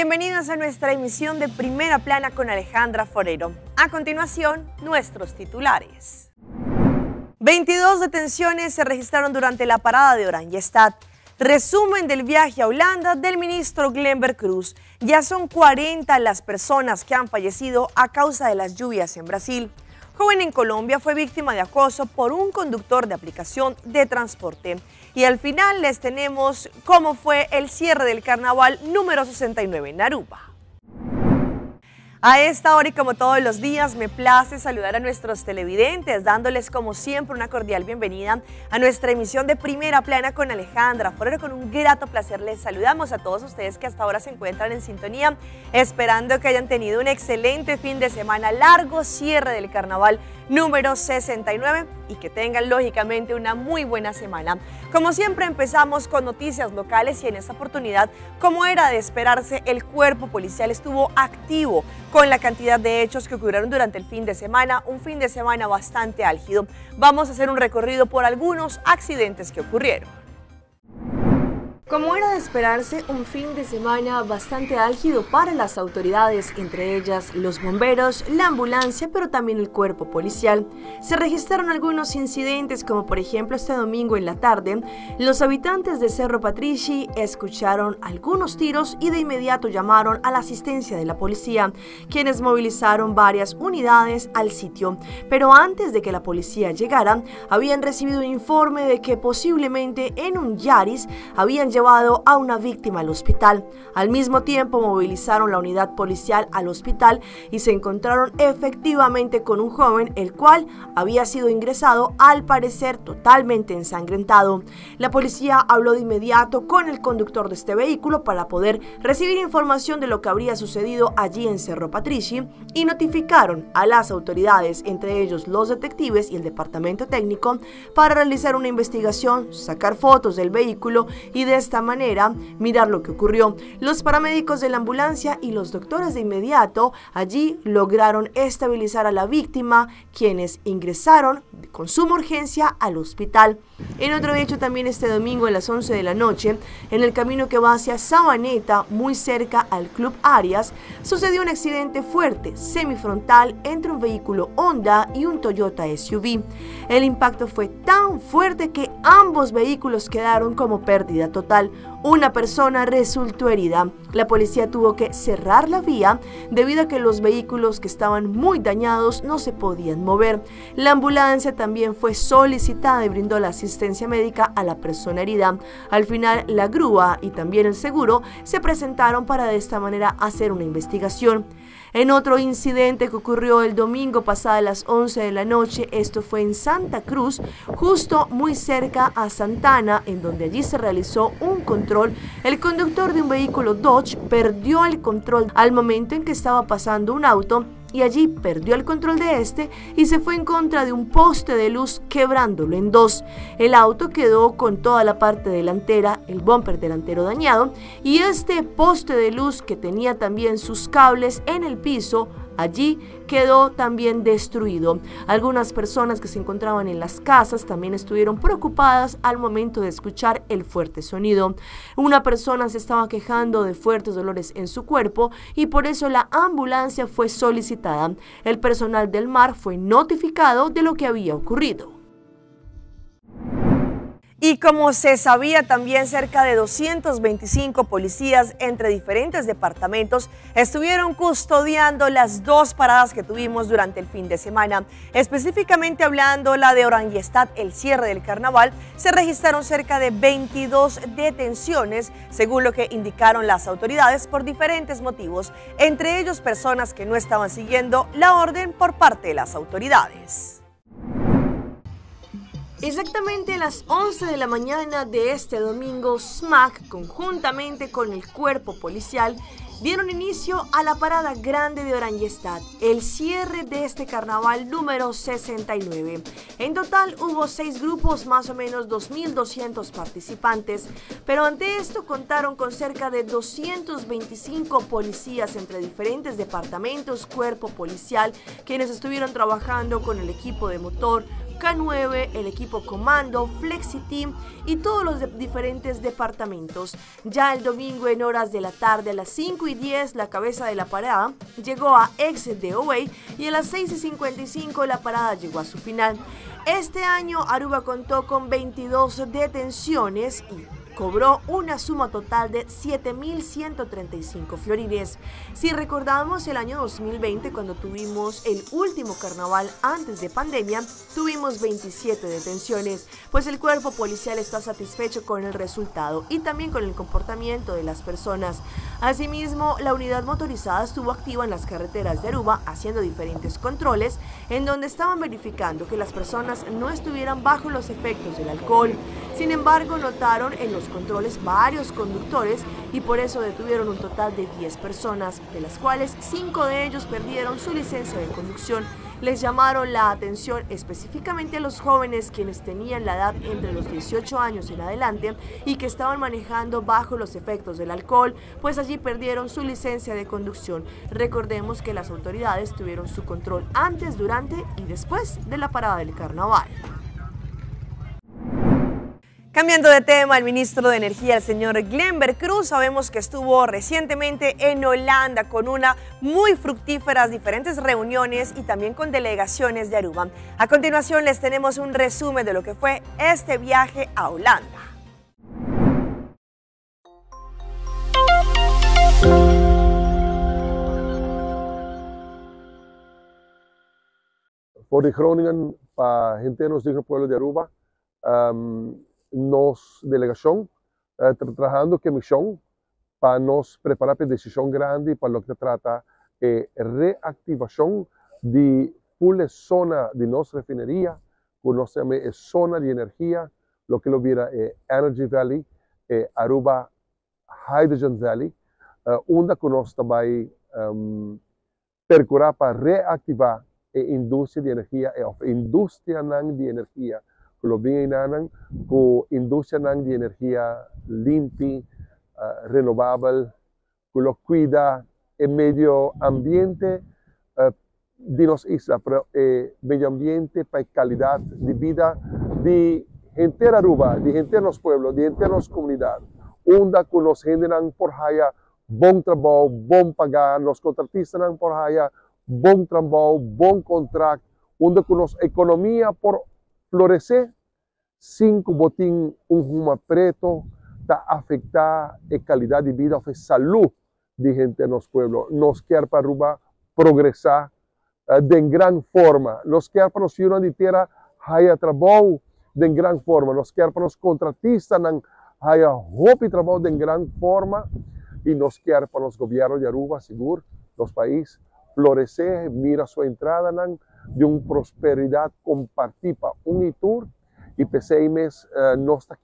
Bienvenidos a nuestra emisión de Primera Plana con Alejandra Forero. A continuación, nuestros titulares. 22 detenciones se registraron durante la parada de Oranjestad. Resumen del viaje a Holanda del ministro Glenber Cruz. Ya son 40 las personas que han fallecido a causa de las lluvias en Brasil. Joven en Colombia fue víctima de acoso por un conductor de aplicación de transporte. Y al final les tenemos cómo fue el cierre del carnaval número 69 en Aruba. A esta hora y como todos los días me place saludar a nuestros televidentes, dándoles como siempre una cordial bienvenida a nuestra emisión de Primera Plana con Alejandra Forero. Con un grato placer les saludamos a todos ustedes que hasta ahora se encuentran en sintonía, esperando que hayan tenido un excelente fin de semana largo, cierre del carnaval número 69 y que tengan lógicamente una muy buena semana. Como siempre empezamos con noticias locales y en esta oportunidad, como era de esperarse, el cuerpo policial estuvo activo con la cantidad de hechos que ocurrieron durante el fin de semana, un fin de semana bastante álgido. Vamos a hacer un recorrido por algunos accidentes que ocurrieron. Como era de esperarse, un fin de semana bastante álgido para las autoridades, entre ellas los bomberos, la ambulancia, pero también el cuerpo policial. Se registraron algunos incidentes, como por ejemplo este domingo en la tarde, los habitantes de Cerro Patrici escucharon algunos tiros y de inmediato llamaron a la asistencia de la policía, quienes movilizaron varias unidades al sitio. Pero antes de que la policía llegara, habían recibido un informe de que posiblemente en un Yaris habían llevado a una víctima al hospital. Al mismo tiempo movilizaron la unidad policial al hospital y se encontraron efectivamente con un joven, el cual había sido ingresado al parecer totalmente ensangrentado. La policía habló de inmediato con el conductor de este vehículo para poder recibir información de lo que habría sucedido allí en Cerro Patrici y notificaron a las autoridades, entre ellos los detectives y el departamento técnico, para realizar una investigación, sacar fotos del vehículo y de esta manera mirar lo que ocurrió. Los paramédicos de la ambulancia y los doctores de inmediato allí lograron estabilizar a la víctima, quienes ingresaron con suma urgencia al hospital. En otro hecho también este domingo a las 11 de la noche, en el camino que va hacia Sabaneta, muy cerca al Club Arias, sucedió un accidente fuerte, semifrontal, entre un vehículo Honda y un Toyota SUV. El impacto fue tan fuerte que ambos vehículos quedaron como pérdida total. Una persona resultó herida. La policía tuvo que cerrar la vía debido a que los vehículos que estaban muy dañados no se podían mover. La ambulancia también fue solicitada y brindó la asistencia médica a la persona herida. Al final, la grúa y también el seguro se presentaron para de esta manera hacer una investigación. En otro incidente que ocurrió el domingo pasado a las 11 de la noche, esto fue en Santa Cruz, justo muy cerca a Santana, en donde allí se realizó un control. El conductor de un vehículo Dodge perdió el control al momento en que estaba pasando un auto y allí perdió el control de este y se fue en contra de un poste de luz, quebrándolo en dos. El auto quedó con toda la parte delantera, el bumper delantero dañado, y este poste de luz, que tenía también sus cables en el piso, allí quedó también destruido. Algunas personas que se encontraban en las casas también estuvieron preocupadas al momento de escuchar el fuerte sonido. Una persona se estaba quejando de fuertes dolores en su cuerpo y por eso la ambulancia fue solicitada. El personal del mar fue notificado de lo que había ocurrido. Y como se sabía también, cerca de 225 policías entre diferentes departamentos estuvieron custodiando las dos paradas que tuvimos durante el fin de semana. Específicamente hablando, la de Oranjestad, el cierre del carnaval, se registraron cerca de 22 detenciones, según lo que indicaron las autoridades, por diferentes motivos, entre ellos personas que no estaban siguiendo la orden por parte de las autoridades. Exactamente a las 11 de la mañana de este domingo, SMAC, conjuntamente con el cuerpo policial, dieron inicio a la parada grande de Oranjestad, el cierre de este carnaval número 69. En total hubo 6 grupos, más o menos 2.200 participantes, pero ante esto contaron con cerca de 225 policías entre diferentes departamentos, cuerpo policial, quienes estuvieron trabajando con el equipo de motor, K9, el equipo Comando, Flexi Team y todos los diferentes departamentos. Ya el domingo en horas de la tarde a las 5:10 la cabeza de la parada llegó a ex-DOA y a las 6:55 la parada llegó a su final. Este año Aruba contó con 22 detenciones y cobró una suma total de 7.135 florines. Si recordamos el año 2020, cuando tuvimos el último carnaval antes de pandemia, tuvimos 27 detenciones, pues el cuerpo policial está satisfecho con el resultado y también con el comportamiento de las personas. Asimismo, la unidad motorizada estuvo activa en las carreteras de Aruba haciendo diferentes controles en donde estaban verificando que las personas no estuvieran bajo los efectos del alcohol. Sin embargo, notaron en los controles varios conductores y por eso detuvieron un total de 10 personas, de las cuales 5 de ellos perdieron su licencia de conducción. Les llamaron la atención específicamente a los jóvenes quienes tenían la edad entre los 18 años en adelante y que estaban manejando bajo los efectos del alcohol, pues allí perdieron su licencia de conducción. Recordemos que las autoridades tuvieron su control antes, durante y después de la parada del carnaval. Cambiando de tema, el ministro de Energía, el señor Glenber Cruz, sabemos que estuvo recientemente en Holanda con una muy fructíferas diferentes reuniones y también con delegaciones de Aruba. A continuación les tenemos un resumen de lo que fue este viaje a Holanda. Voor de Groningen, pa gente nos dijo pueblo de Aruba, nos delegación trabajando que misión para nos preparar para decisión grande para lo que trata reactivación de full zona de nuestra refinería, que nos llama zona de energía, lo que lo viera Energy Valley, Aruba Hydrogen Valley, donde que nos también percurar para reactivar industria de energía, industria de energía, lo bien con industria de energía limpia, renovable, que lo cuida el medio ambiente de nuestra isla, pero medio ambiente para calidad de vida de gente de Aruba, de gente de los pueblos, de gente de las comunidades, donde que nos generan por allá buen trabajo, buen pagar, los contratistas por allá, buen trabajo, buen contrato, donde que nos economía por florecer, sin que botín un huma preto ta afecta la calidad de vida o salud de gente en los pueblos. Nos quiere para Aruba progresar de gran forma. Nos quiere para los ciudadanos de tierra haya trabajo de gran forma. Nos quiere para los contratistas haya hope y trabajo de gran forma. Y nos quiere para los gobiernos de Aruba, seguro, los países, florecer, mira su entrada de una prosperidad compartida, un y tour, y PCMS nos está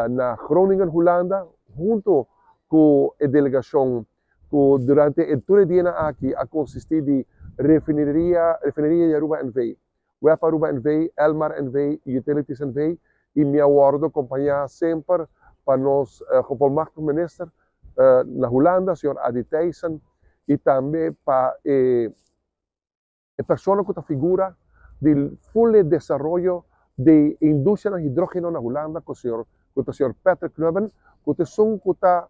na Groningen, Holanda, junto con la delegación que durante el tour de día aquí ha consistido de refinería de Aruba NV, WEF Aruba NV, Elmar NV, Utilities NV, y mi acuerdo compañía siempre para nos gevolmachtigd minister na Holanda, señor Adi Thijssen, y también para la persona que figura del full desarrollo de industria de hidrógeno en Holanda, con el señor Patrick Knubben, que son que está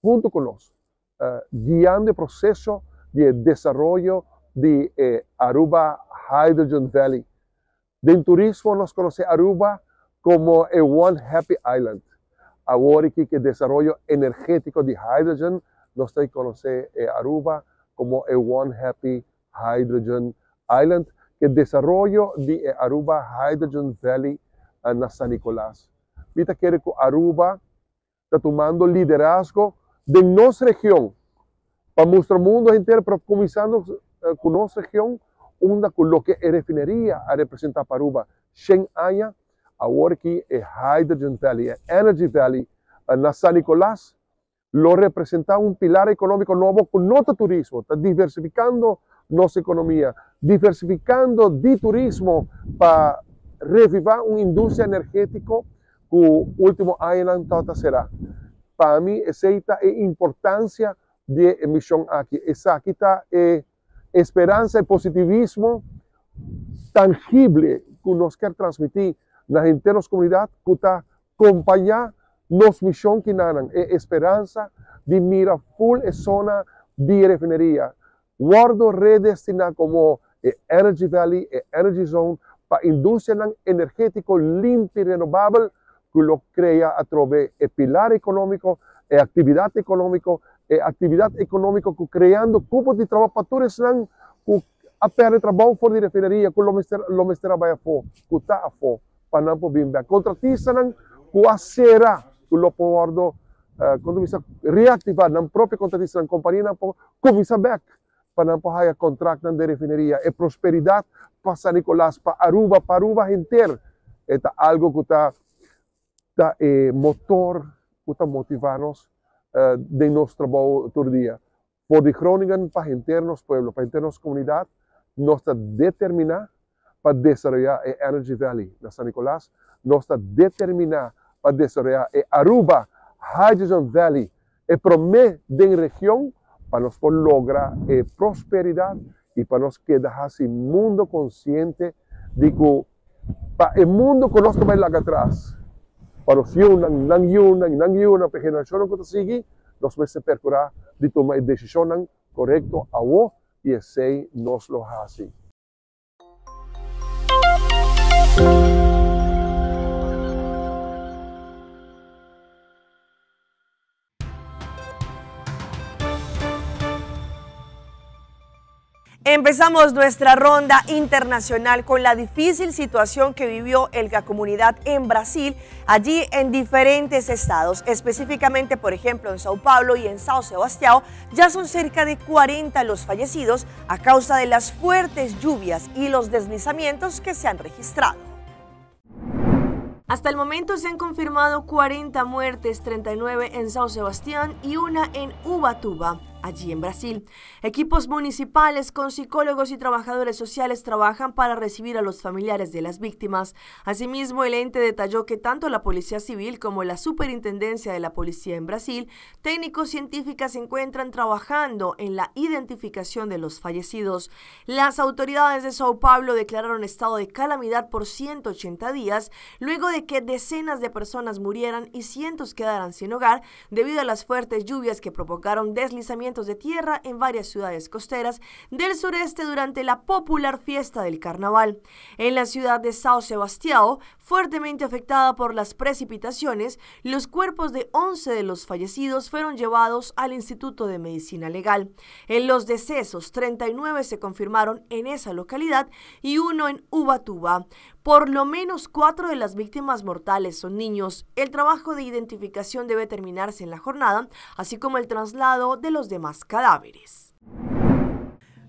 junto con nosotros, guiando el proceso de desarrollo de Aruba Hydrogen Valley. De turismo nos conoce Aruba como el One Happy Island. Ahora que el desarrollo energético de hydrogen nos conoce Aruba como el One Happy Hydrogen Island, que el desarrollo de Aruba Hydrogen Valley en San Nicolás. Vita quiere que Aruba está tomando liderazgo de nuestra región, para nuestro mundo entero, pero comenzando con nuestra región, una con lo que es refinería a representar para Aruba. 100 años, ahora que es Hydrogen Valley, Energy Valley, en San Nicolás, lo representa un pilar económico nuevo con nuestro turismo, está diversificando nuestra economía, diversificando de turismo para revivar una industria energética que último año será. Para mí, esa es la importancia de emisión aquí. Esa aquí está esperanza y positivismo tangible que ku nos kier transmití na henter nos komunidat ku ta kompañá nos mishon kinanan, e esperansa di mira ful e zona di e refineria wòrdu redestiná komo e Energy Valley, e Energy Zone pa industrianan energétiko limpi renobabel ku lo krea atrobe e pilar ekonómiko, e aktividat ekonómiko, e aktividat ekonómiko ku kreando kupo di trabou pa tur esnan ku a pèrdè trabou for di refineria ku lo mester lo mester a bai afó, ku ta afó pa nan por bin bèk. Kontratistanan ku a sera ku lo por wòrdu kon ta bisa reaktivá nan propio kontratistanan, kompanianan por kuminsá bèk pa nan por haya kontraktnan den refineria. E prosperidat pa San Nicolas, pa Aruba, pa Aruba henter e ta algo ku ta ta e motor ku ta motivá nos den nos trabou tur dia. For di Groningen pa henter nos pueblo, pa henter nos komunidat, nos ta determiná pa desaroyá e Energy Valley na San Nicolas, nos ta determiná pa desaroyá e Aruba Hydrogen Valley, e promé den region, pa nos por logra e prosperidat i pa nos keda hasi mundo konsiente di ku pa e mundo ku nos ta bai laga atras, pa nos yunan, nan yunan i nan yunan, pa e generashonnan ku ta sigui, nos mester perkurá di tuma e desishonnan korekto awo i esei nos lo hasi. Empezamos nuestra ronda internacional con la difícil situación que vivió la comunidad en Brasil, allí en diferentes estados, específicamente por ejemplo en Sao Paulo y en São Sebastião, ya son cerca de 40 los fallecidos a causa de las fuertes lluvias y los deslizamientos que se han registrado. Hasta el momento se han confirmado 40 muertes, 39 en São Sebastián y una en Ubatuba, allí en Brasil. Equipos municipales con psicólogos y trabajadores sociales trabajan para recibir a los familiares de las víctimas. Asimismo, el ente detalló que tanto la Policía Civil como la Superintendencia de la Policía en Brasil, técnicos científicas se encuentran trabajando en la identificación de los fallecidos. Las autoridades de Sao Paulo declararon estado de calamidad por 180 días, luego de que decenas de personas murieran y cientos quedaran sin hogar debido a las fuertes lluvias que provocaron deslizamientos de tierra en varias ciudades costeras del sureste durante la popular fiesta del carnaval. En la ciudad de São Sebastião, fuertemente afectada por las precipitaciones, los cuerpos de 11 de los fallecidos fueron llevados al Instituto de Medicina Legal. En los decesos, 39 se confirmaron en esa localidad y uno en Ubatuba. Por lo menos 4 de las víctimas mortales son niños. El trabajo de identificación debe terminarse en la jornada, así como el traslado de los demás cadáveres.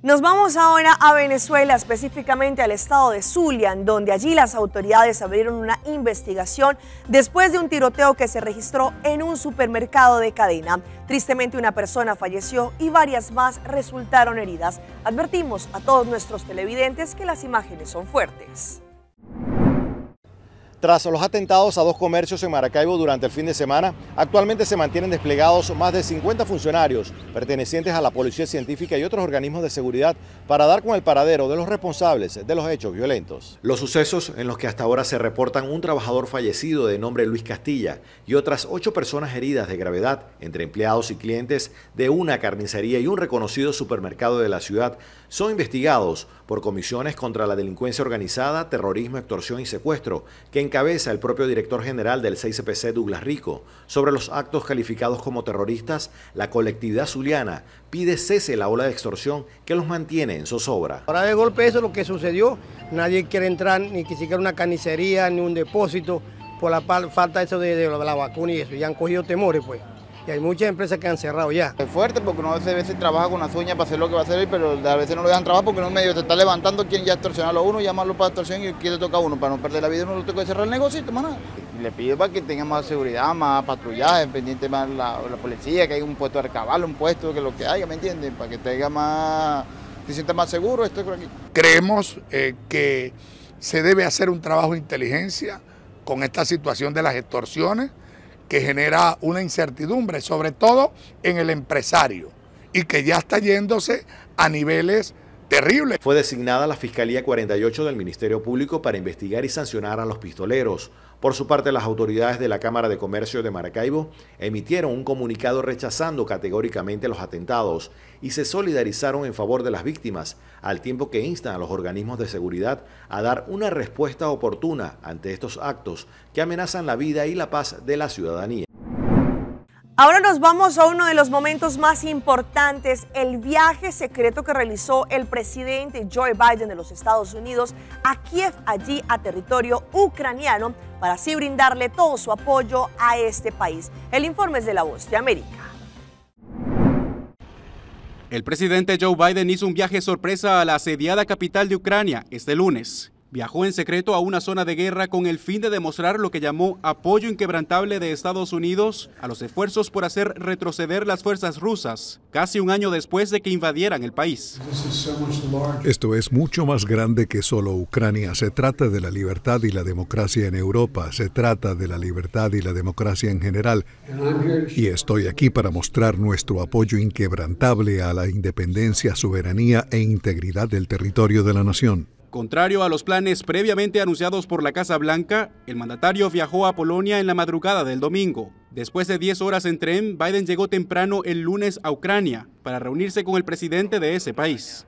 Nos vamos ahora a Venezuela, específicamente al estado de Zulia, en donde allí las autoridades abrieron una investigación después de un tiroteo que se registró en un supermercado de cadena. Tristemente, una persona falleció y varias más resultaron heridas. Advertimos a todos nuestros televidentes que las imágenes son fuertes. Tras los atentados a 2 comercios en Maracaibo durante el fin de semana, actualmente se mantienen desplegados más de 50 funcionarios pertenecientes a la Policía Científica y otros organismos de seguridad para dar con el paradero de los responsables de los hechos violentos. Los sucesos en los que hasta ahora se reportan un trabajador fallecido de nombre Luis Castilla y otras 8 personas heridas de gravedad entre empleados y clientes de una carnicería y un reconocido supermercado de la ciudad son investigados por comisiones contra la delincuencia organizada, terrorismo, extorsión y secuestro, que encabeza el propio director general del 6CPC, Douglas Rico. Sobre los actos calificados como terroristas, la colectividad zuliana pide cese la ola de extorsión que los mantiene en zozobra. Ahora de golpe eso es lo que sucedió, nadie quiere entrar ni siquiera una carnicería ni un depósito por la falta eso de la vacuna y eso, ya han cogido temores pues. Y hay muchas empresas que han cerrado ya. Es fuerte porque uno a veces trabaja con las uñas para hacer lo que va a hacer, pero a veces no lo dejan trabajar porque uno medio te está levantando, quieren ya extorsionarlo a uno, llamarlo para extorsión y quiere tocar a uno. Para no perder la vida uno lo toca cerrar el negocio y más nada. Le pido para que tenga más seguridad, más patrullaje, pendiente más la policía, que haya un puesto de arcabal, un puesto, que lo que haya, ¿me entienden? Para que tenga más, se sienta más seguro esto por aquí. Creemos que se debe hacer un trabajo de inteligencia con esta situación de las extorsiones, que genera una incertidumbre, sobre todo en el empresario, y que ya está yéndose a niveles terrible. Fue designada la Fiscalía 48 del Ministerio Público para investigar y sancionar a los pistoleros. Por su parte, las autoridades de la Cámara de Comercio de Maracaibo emitieron un comunicado rechazando categóricamente los atentados y se solidarizaron en favor de las víctimas, al tiempo que instan a los organismos de seguridad a dar una respuesta oportuna ante estos actos que amenazan la vida y la paz de la ciudadanía. Ahora nos vamos a uno de los momentos más importantes, el viaje secreto que realizó el presidente Joe Biden de los Estados Unidos a Kiev, allí a territorio ucraniano, para así brindarle todo su apoyo a este país. El informe es de La Voz de América. El presidente Joe Biden hizo un viaje sorpresa a la asediada capital de Ucrania este lunes. Viajó en secreto a una zona de guerra con el fin de demostrar lo que llamó apoyo inquebrantable de Estados Unidos a los esfuerzos por hacer retroceder las fuerzas rusas, casi un año después de que invadieran el país. Esto es mucho más grande que solo Ucrania. Se trata de la libertad y la democracia en Europa. Se trata de la libertad y la democracia en general. Y estoy aquí para mostrar nuestro apoyo inquebrantable a la independencia, soberanía e integridad del territorio de la nación. Contrario a los planes previamente anunciados por la Casa Blanca, el mandatario viajó a Polonia en la madrugada del domingo. Después de 10 horas en tren, Biden llegó temprano el lunes a Ucrania para reunirse con el presidente de ese país.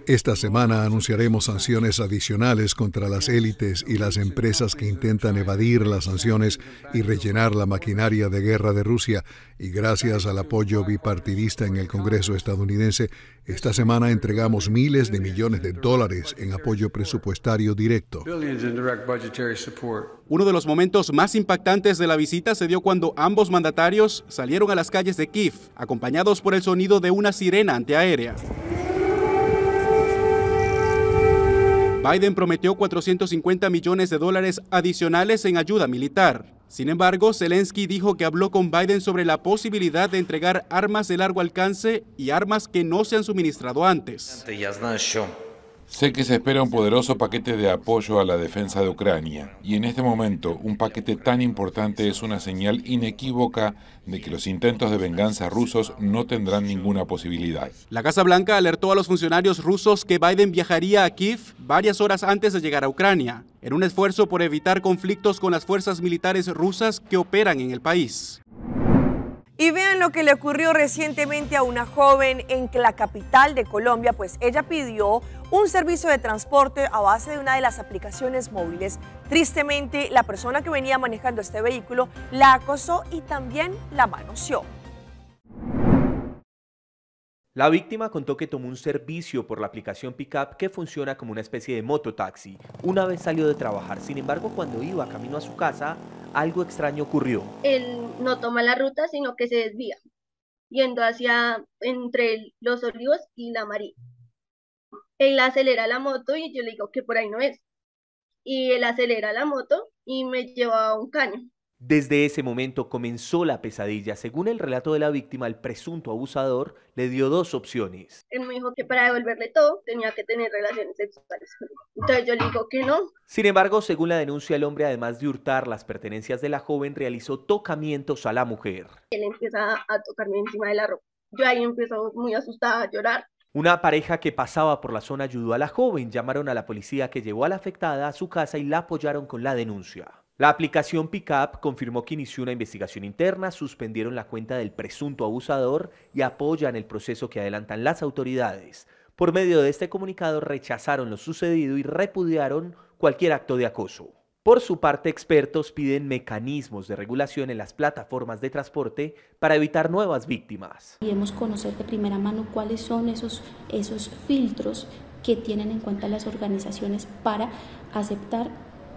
Esta semana anunciaremos sanciones adicionales contra las élites y las empresas que intentan evadir las sanciones y rellenar la maquinaria de guerra de Rusia. Y gracias al apoyo bipartidista en el Congreso estadounidense, esta semana entregamos miles de millones de dólares en apoyo presupuestario directo. Uno de los momentos más impactantes de la visita se dio cuando ambos mandatarios salieron a las calles de Kiev, acompañados por el sonido de una sirena antiaérea. Biden prometió 450 millones de dólares adicionales en ayuda militar. Sin embargo, Zelensky dijo que habló con Biden sobre la posibilidad de entregar armas de largo alcance y armas que no se han suministrado antes. Sé que se espera un poderoso paquete de apoyo a la defensa de Ucrania, y en este momento un paquete tan importante es una señal inequívoca de que los intentos de venganza rusos no tendrán ninguna posibilidad. La Casa Blanca alertó a los funcionarios rusos que Biden viajaría a Kiev varias horas antes de llegar a Ucrania, en un esfuerzo por evitar conflictos con las fuerzas militares rusas que operan en el país. Y vean lo que le ocurrió recientemente a una joven en la capital de Colombia, pues ella pidió un servicio de transporte a base de una de las aplicaciones móviles. Tristemente, la persona que venía manejando este vehículo la acosó y también la manoseó. La víctima contó que tomó un servicio por la aplicación Pickup que funciona como una especie de mototaxi. Una vez salió de trabajar, sin embargo, cuando iba camino a su casa, algo extraño ocurrió. Él no toma la ruta, sino que se desvía, yendo hacia entre Los Olivos y La María. Él acelera la moto y yo le digo que por ahí no es. Y él acelera la moto y me lleva a un caño. Desde ese momento comenzó la pesadilla. Según el relato de la víctima, el presunto abusador le dio dos opciones. Él me dijo que para devolverle todo tenía que tener relaciones sexuales conmigo. Entonces yo le digo que no. Sin embargo, según la denuncia, el hombre, además de hurtar las pertenencias de la joven, realizó tocamientos a la mujer. Él empieza a tocarme encima de la ropa. Yo ahí empiezo muy asustada a llorar. Una pareja que pasaba por la zona ayudó a la joven, llamaron a la policía que llevó a la afectada a su casa y la apoyaron con la denuncia. La aplicación Pickup confirmó que inició una investigación interna, suspendieron la cuenta del presunto abusador y apoyan el proceso que adelantan las autoridades. Por medio de este comunicado rechazaron lo sucedido y repudiaron cualquier acto de acoso. Por su parte, expertos piden mecanismos de regulación en las plataformas de transporte para evitar nuevas víctimas. Debemos conocer de primera mano cuáles son esos filtros que tienen en cuenta las organizaciones para aceptar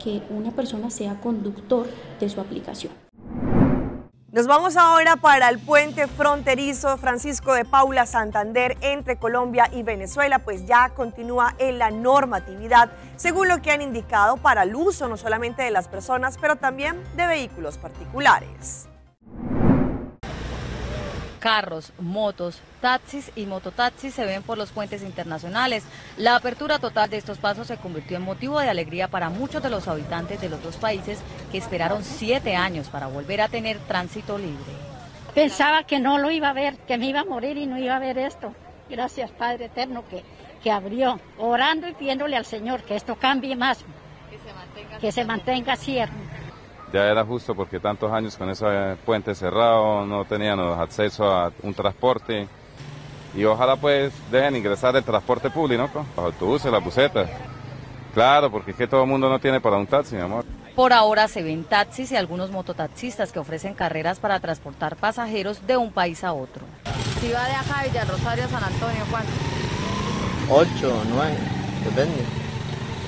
que una persona sea conductor de su aplicación. Nos vamos ahora para el puente fronterizo Francisco de Paula Santander entre Colombia y Venezuela, pues ya continúa en la normatividad, según lo que han indicado para el uso no solamente de las personas, pero también de vehículos particulares. Carros, motos, taxis y mototaxis se ven por los puentes internacionales. La apertura total de estos pasos se convirtió en motivo de alegría para muchos de los habitantes de los dos países que esperaron 7 años para volver a tener tránsito libre. Pensaba que no lo iba a ver, que me iba a morir y no iba a ver esto. Gracias, Padre Eterno, que que abrió, orando y pidiéndole al Señor que esto cambie más, que se mantenga así. Ya era justo porque tantos años con ese puente cerrado, no teníamos acceso a un transporte y ojalá pues dejen ingresar el transporte público, ¿no? Los autobuses, las busetas. Claro, porque es que todo el mundo no tiene para un taxi, mi amor. Por ahora se ven taxis y algunos mototaxistas que ofrecen carreras para transportar pasajeros de un país a otro. Si va de acá a Villa Rosario a San Antonio, ¿cuánto? 8, 9, depende,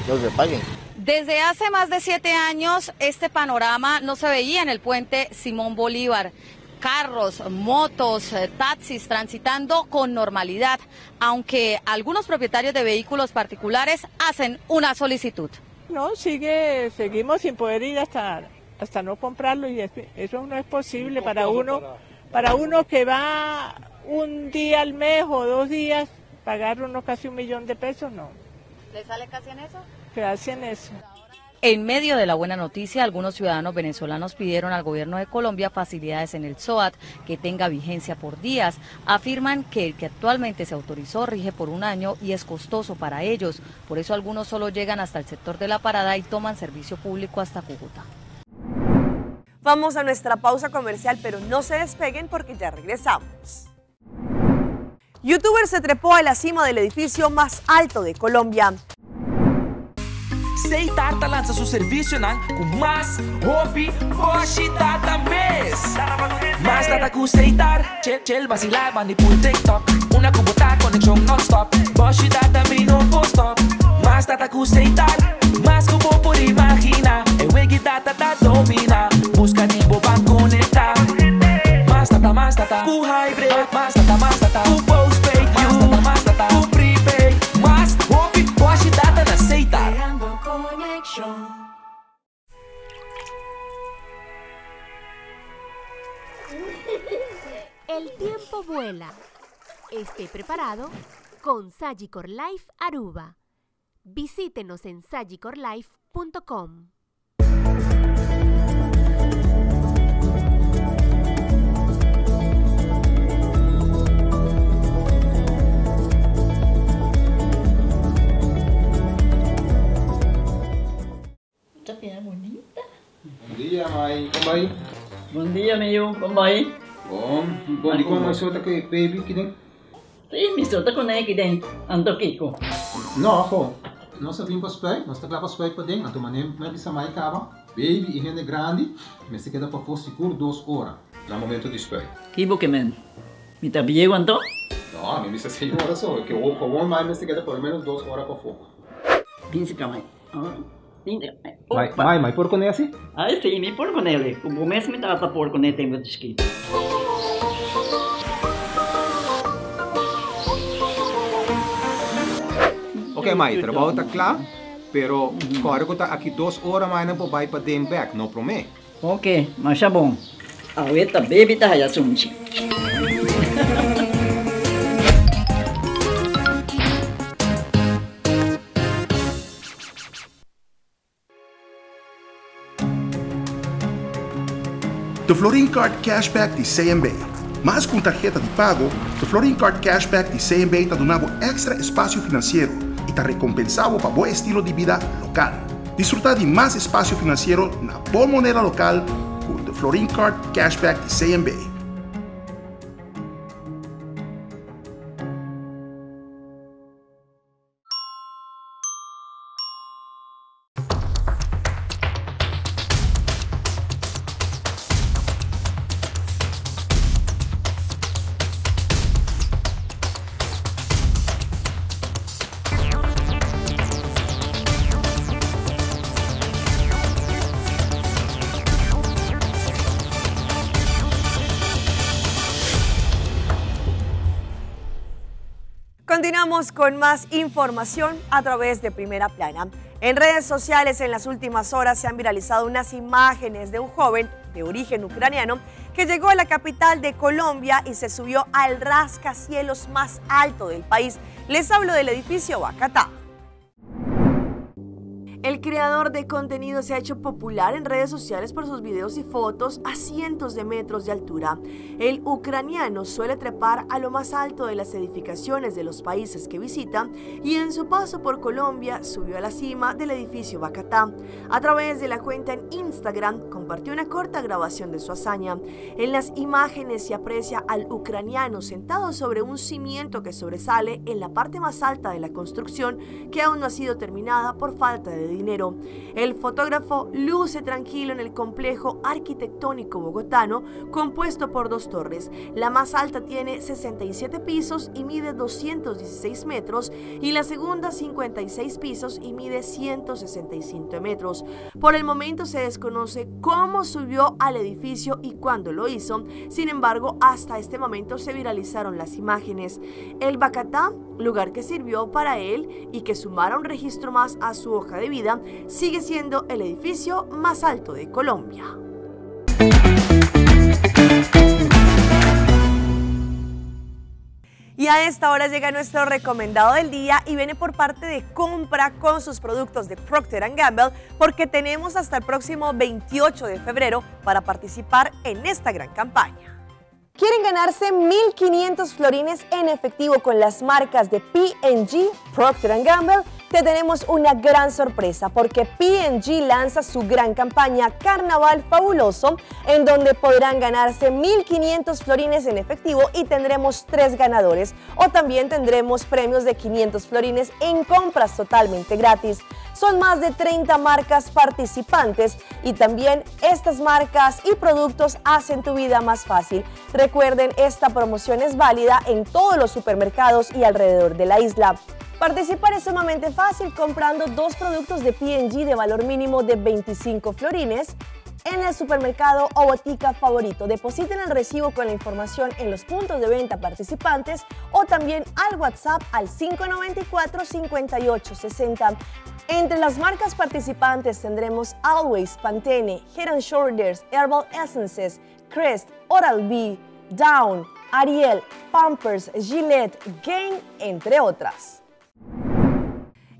lo que paguen. Desde hace más de 7 años este panorama no se veía en el puente Simón Bolívar. Carros, motos, taxis transitando con normalidad, aunque algunos propietarios de vehículos particulares hacen una solicitud. No, seguimos sin poder ir hasta no comprarlo y eso no es posible para uno que va un día al mes o 2 días, pagar uno casi 1 millón de pesos, no. ¿Le sale casi en eso? Casi en eso. En medio de la buena noticia, algunos ciudadanos venezolanos pidieron al gobierno de Colombia facilidades en el SOAT que tenga vigencia por días. Afirman que el que actualmente se autorizó rige por un año y es costoso para ellos. Por eso algunos solo llegan hasta el sector de la parada y toman servicio público hasta Cúcuta. Vamos a nuestra pausa comercial, pero no se despeguen porque ya regresamos. YouTuber se trepó a la cima del edificio más alto de Colombia. Setar ta lansa su servicionan ku mas hopi boshi data mes. Mas data ku Setar, chill chill vacilar manipul TikTok. Una ku bo ta konekshon non-stop. Boshi data mi no por stop. Mas data ku Setar, mas ku bo por imaginá. E wegi data ta dominá. Buska di bo ban konektá. Mas data, mas data, ku hybrid. Mas data, mas data, ku postpaid. Mas data, mas data, ku prepaid. Mas hopi boshi data na Setar. Creando conexión. El tiempo vuela. Esté preparado con Sagicor Life Aruba. Visítenos en sagicorlife.com. Esta piedra bonita. Bon dia, mai. Kon bai? Bon dia, mi yu. Kon bai? Bon. Bon, dikon mai so ta ku e baby aki den? Sí, mi so ta ku nan aki den. Anto kiko? No, ho. Nos a bin pa spuit. Nos ta kla pa spuit paden. Anto manera mi a bisa mai kaba, baby i hende grandi mester keda pafó sigur dos ora na momento di spuit. Ki bo ke men? Mi ta bieu anto? No, mi bisa señora so, ke gewoon mai mester keda por lo menos dos ora pafó. Bin si ka mai. Mai, mai, mai por kuné asi? Ai si, mi por kuné li. Ku bo mes mi tata por kuné tempu di chikitu. Ok mai, trabou ta kla, pero kòrda ku ta aki dos ora mai nan por bai paden bèk, no promé. Ok, masha bon. Awe ta baby ta haya sunchi. The Florin Card Cashback di CMB. Mas ku un tarheta di pago, The Florin Card Cashback di CMB ta duna bo èkstra espasio finansiero i ta rekompensá bo pa bo estilo di bida lokal. Disfrutá di mas espasio finansiero na bo moneda lokal ku The Florin Card Cashback di CMB. Continuamos con más información a través de Primera Plana. En redes sociales en las últimas horas se han viralizado unas imágenes de un joven de origen ucraniano que llegó a la capital de Colombia y se subió al rascacielos más alto del país. Les hablo del edificio Bacatá. El creador de contenido se ha hecho popular en redes sociales por sus videos y fotos a cientos de metros de altura. El ucraniano suele trepar a lo más alto de las edificaciones de los países que visita y en su paso por Colombia subió a la cima del edificio Bacatá. A través de la cuenta en Instagram compartió una corta grabación de su hazaña. En las imágenes se aprecia al ucraniano sentado sobre un cimiento que sobresale en la parte más alta de la construcción que aún no ha sido terminada por falta de dinero. El fotógrafo luce tranquilo en el complejo arquitectónico bogotano compuesto por dos torres. La más alta tiene 67 pisos y mide 216 metros y la segunda 56 pisos y mide 165 metros. Por el momento se desconoce cómo subió al edificio y cuándo lo hizo. Sin embargo, hasta este momento se viralizaron las imágenes. El Bacatá, lugar que sirvió para él y que sumara un registro más a su hoja de vida, sigue siendo el edificio más alto de Colombia. Y a esta hora llega nuestro recomendado del día y viene por parte de compra con sus productos de Procter & Gamble, porque tenemos hasta el próximo 28 de febrero para participar en esta gran campaña. ¿Quieren ganarse 1.500 florines en efectivo con las marcas de P&G, Procter & Gamble? Te tenemos una gran sorpresa porque P&G lanza su gran campaña Carnaval Fabuloso, en donde podrán ganarse 1.500 florines en efectivo y tendremos 3 ganadores. O también tendremos premios de 500 florines en compras totalmente gratis. Son más de 30 marcas participantes y también estas marcas y productos hacen tu vida más fácil. Recuerden, esta promoción es válida en todos los supermercados y alrededor de la isla. Participar es sumamente fácil comprando 2 productos de P&G de valor mínimo de 25 florines en el supermercado o botica favorito. Depositen el recibo con la información en los puntos de venta participantes o también al WhatsApp al 594-5860. Entre las marcas participantes tendremos Always, Pantene, Head and Shoulders, Herbal Essences, Crest, Oral-B, Dawn, Ariel, Pampers, Gillette, Gain, entre otras.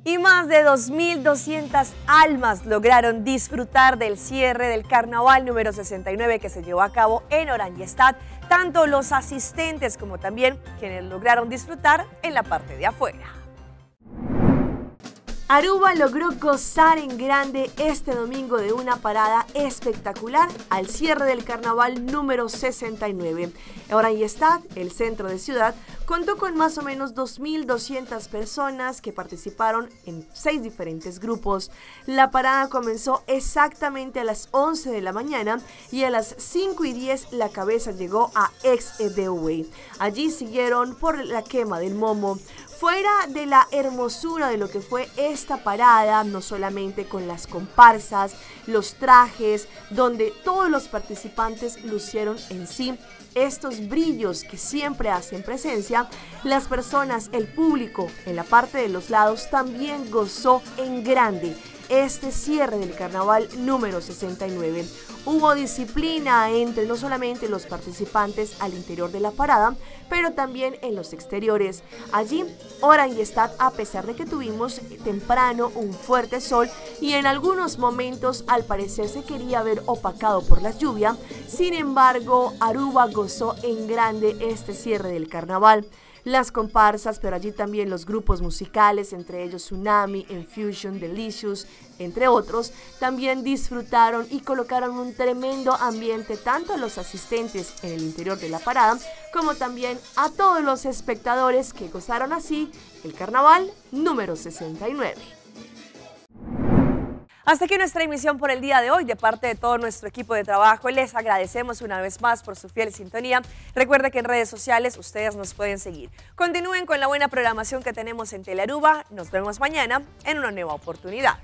Y más de 2.200 almas lograron disfrutar del cierre del Carnaval número 69 que se llevó a cabo en Oranjestad, tanto los asistentes como también quienes lograron disfrutar en la parte de afuera. Aruba logró gozar en grande este domingo de una parada espectacular al cierre del Carnaval número 69. Oranjestad, el centro de ciudad, contó con más o menos 2.200 personas que participaron en 6 diferentes grupos. La parada comenzó exactamente a las 11 de la mañana y a las 5:10 la cabeza llegó a Ex-Dewey. Allí siguieron por la quema del momo. Fuera de la hermosura de lo que fue esta parada, no solamente con las comparsas, los trajes, donde todos los participantes lucieron en sí estos brillos que siempre hacen presencia, las personas, el público en la parte de los lados también gozó en grande este cierre del Carnaval número 69. Hubo disciplina entre no solamente los participantes al interior de la parada, pero también en los exteriores. Allí, Oranjestad, a pesar de que tuvimos temprano un fuerte sol y en algunos momentos al parecer se quería ver opacado por la lluvia, sin embargo, Aruba gozó en grande este cierre del carnaval. Las comparsas, pero allí también los grupos musicales, entre ellos Tsunami, Infusion, Delicious, entre otros, también disfrutaron y colocaron un tremendo ambiente tanto a los asistentes en el interior de la parada como también a todos los espectadores que gozaron así el carnaval número 69. Hasta aquí nuestra emisión por el día de hoy. De parte de todo nuestro equipo de trabajo, les agradecemos una vez más por su fiel sintonía. Recuerda que en redes sociales ustedes nos pueden seguir. Continúen con la buena programación que tenemos en Telearuba. Nos vemos mañana en una nueva oportunidad.